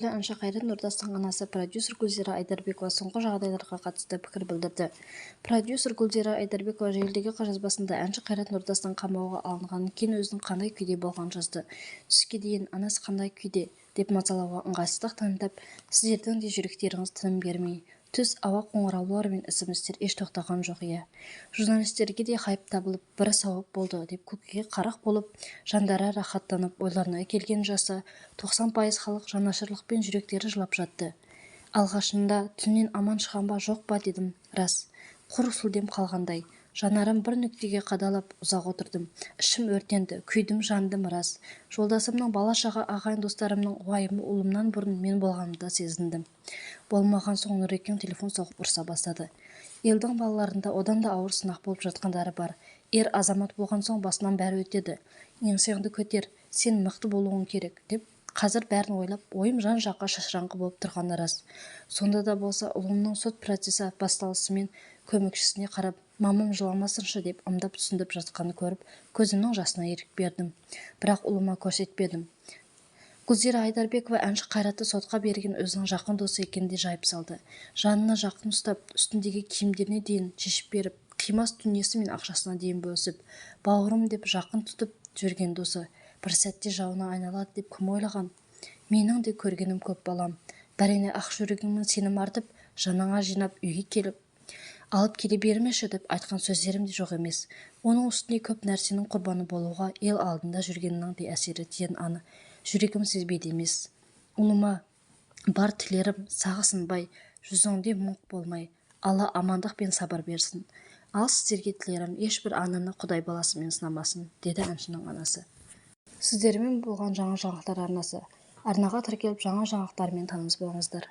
Әнші Қайрат Нұртастың анасы, продюсер Гүлзира Айдарбекова соңғы жағдайларға қатысты пікір білдірді. Продюсер Гүлзира Айдарбекова желідегі жазбасында әнші Қайрат Нұртастың қамауға алынғаннан кейін өзінің қандай күйде болғанын жазды. Түске дейін Анасы қандай күйде? Деп мазалауға ыңғайсыздық танытып, сіздердің де жүректеріңіз тыным бермей, түс ауа қоңыраулар мен смстер еш тоқтаған жоқ иә. Журналистерге де хайп табылып, бір сауап болды деп күлкіге қарық болып, жандары рахаттанып, ойларына келгенін жазса, 90% халық жанашырлықпен жүректері жылап жатты. Алғашында түннен аман шығам ба, жоқ па дедім, рас. Құр сүлдем қалғандай. Жанарым бір нүктеге қадалып, ұзақ отырдым. Ішім өртенді, күйдім, жандым, рас. Жолдасымның, бала-шаға, ағайын-достарымның уайымы ұлымнан бұрын мен болғанымды сезіндім. Болмаған соң Нұрекең телефон соғып ұрса бастады. Елдің балаларында одан да ауыр сынақ болып жатқандары бар. Ер азамат болған соң басынан бәрі өтеді. Еңсеңді көтер, сен мықты болуың керек, деп қазір бәрін ойлап, ойым жан-жаққа шашыраңқы болып тұрғаны рас. Сонда да болса ұлымның сот процесі басталысымен көмекшісіне қарап, мамам жыламасыншы деп ымдап түсіндіріп жатқанын көріп, көзімнің жасына ерік бердім. Бірақ ұлыма көрсетпедім. Гүлзира Айдарбекова әнші Қайратты сотқа берген өзінің жақын досы екенін де жайып салды. Жанына жақын ұстап, үстіндегі киімдеріне дейін шешіп беріп, қимас дүниесі мен ақшасына дейін бөлісіп, бауырым деп жақын тұтып жүрген досы бір сәтте жауына айналады деп кім ойлаған? Менің де көргенім көп балам. Бәріне ақ жүрегіңмен сенім артып, жаныңа жинап үйге келіп, алып келе бермеші деп айтқан сөздерім де жоқ емес. Оның үстіне көп нәрсенің құрбаны болуға ел алдында жүргеннің де әсері тиген аны жүрегім сезбейді емес. Ұлыма бар тілерім сағы сынбай, жүзіңде мұң болмай, Алла амандық пен сабыр берсін. Ал сіздерге тілерім ешбір ананы Құдай баласымен сынамасын, деді әншінің анасы. Сіздермен болған жаңа жаңалықтар арнасы. Арнаға тіркеліп, жаңа жаңалықтармен таныс болыңыздар.